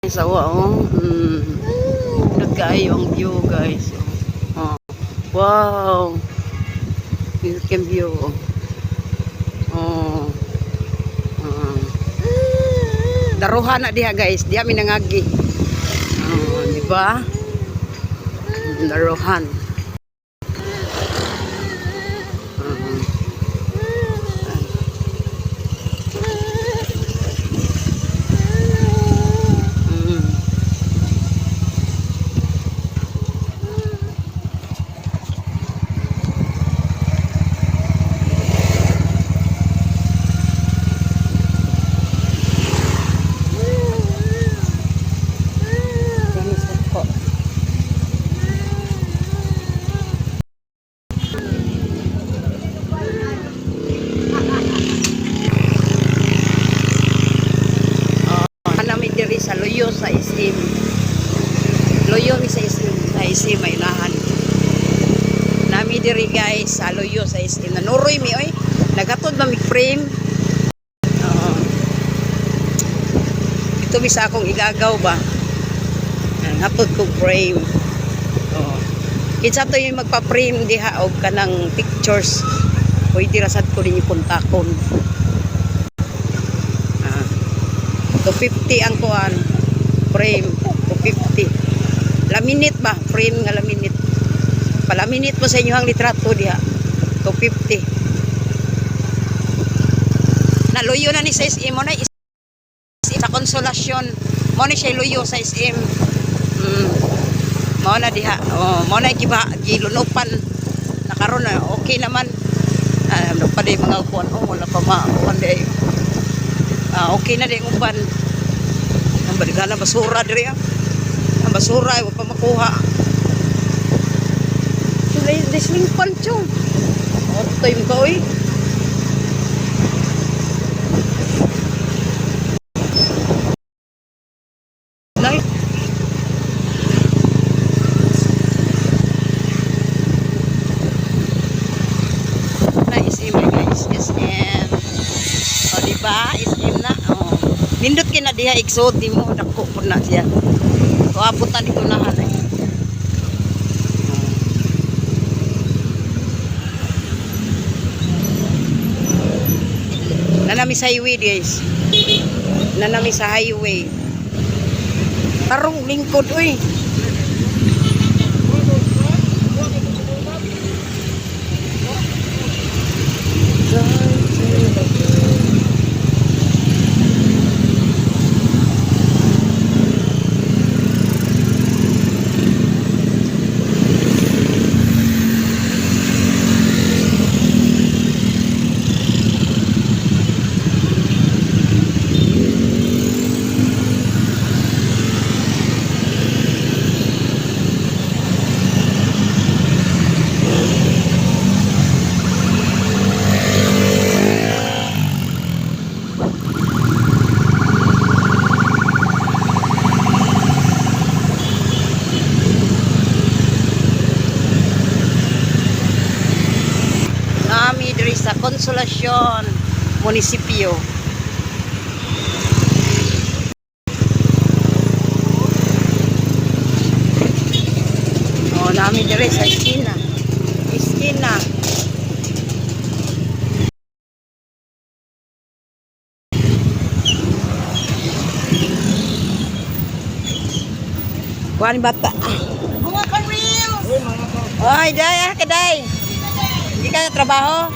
Sawa oh. Nindot kaayo ang view, guys. Oh. Wow. Nindot kang view. Oh. Oh. Daruhan na diha, guys. Diha mi nangagi. Oh, di ba? Daruhan. Tennis ko. Oh, nami diri sa Luyo sa SM. Luyo mi sa SM, sa SM may unahan. Nami diri, guys, sa Luyo sa SM. Nanuroy mi oy. Nagatod ba mig frame? Oo. Ito mi sa akong igagaw ba. Hatod kog frame. Oo. Kinsa to yung magpa-frame diha og kanang pictures. Pwede ra sad ko ninyo kontakon. Ah. 250 ang kuan frame, 250. Laminate ba? Frame nga laminate. Palaminate mo sa inyo ang litrato diha. 250. Naluyo na ni sa SM mo na sa Konsolasyon. Mo ni siya luyo sa SM. Mao na diha. Oh, mao na giba gilunupan. Nakaron na okay naman. Ah, ano pa di mga kuan, oh, wala pa ma kuan di. Ah, okay na di ang uban. Ang baligana basura diri ah. Ang basura ay wa pa makuha. Sulay dislingpan chong. Otoy mo ka oy. Nay. Na SM na, guys, SM. O, di ba? SM na. O. Nindot kay na diha igsood di mo dako po na siya. O abot na dito na ay. O. Nanami sa highway, guys. Nanami sa highway. Tarong lingkod oy. Nami diri sa Consolacion Munisipyo. Oh, nami diri sa iskina. Iskina. Kuha ni bata. Mga ka-reels! Oy, day, ah, kaday. Hindi ka na trabaho?